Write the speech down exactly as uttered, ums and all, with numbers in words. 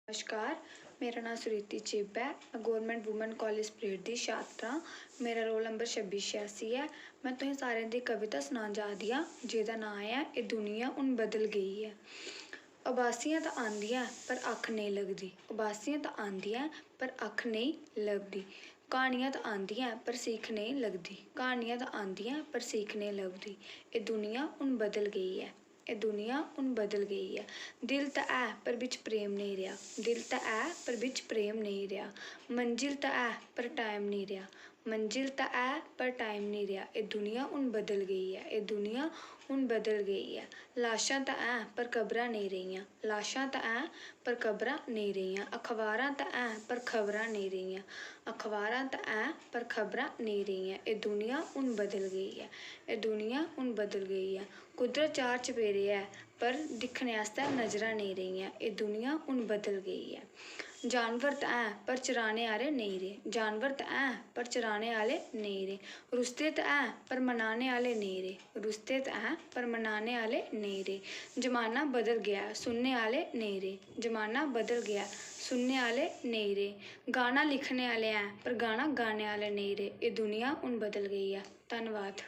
नमस्कार, मेरा नांऽ सुरीति चिब ऐ। में गौरमेंट वुमेन कॉलेज परेड दी छात्रा आं। मेरा रोल नंबर छब्बी छेआसी ऐ। में तुसें सारें दी कविता सनान जा दी आं, जेह्दा नांऽ ऐ एह् दुनिया हून बदल गेई ऐ। उबासियां तां आंदियां ऐ, पर अक्ख नेईं लगदी। उबासियां तां आंदियां ऐ, पर अक्ख नेईं लभदी। क्हानियां तां आंदियां ऐ, पर सीख नेईं लगदी। क्हानियां तां आंदियां ऐ, पर सीख नेईं लभदी। एह् दुनिया हून बदल गेई ऐ। एह् दुनिया हून बदल गेई ऐ। दिल तां ऐ, पर बिच प्रेम नेईं रेहा। दिल तां ऐ, पर बिच प्रेम नेईं रेहा। मंजिल तां ऐ, पर टाइम नेईं रेहा। मंजिल तां ऐ, पर टाइम नेईं रेहा। एह् दुनिया हून बदल गेई ऐ। एह् दुनिया हून बदल गेई ऐ। लाशां तां ऐ, पर कबरां नेईं रेहियां। लाशां तां ऐ, पर कबरां नेईं रेहियां। अखबारां तां ऐ, पर खबरां नेईं रेहियां। अखबारां तां ऐ, पर खबरां नेईं रेहियां। एह् दुनिया हून बदल गेई ऐ। एह् दुनिया हून बदल गेई ऐ। कुदरत चार चपेरे ऐ, पर दिक्खने आस्तै नजरां नेईं रेहियां। एह् दुनिया हून बदल गेई ऐ। जानवर तां ऐ, पर चराने आह्ले नेईं रेह्। जानवर तां ऐ, पर चराने आह्ले नेईं रेह्। रुस्ते तां ऐ, पर मनाने आह्ले नेईं रेह्। रुस्ते तां ऐ, पर मनाने आह्ले नेईं रेह्। जमाना बदल गेआ ऐ, सुनने आह्ले नेईं रेह्। जमाना बदल गेआ ऐ, सुनने आह्ले नेईं रेह्। गाना लिखने आह्ले ऐ, पर गाना गाने आह्ले नेईं रेह्। एह् दुनिया हून बदल गेई ऐ। धन्नवाद।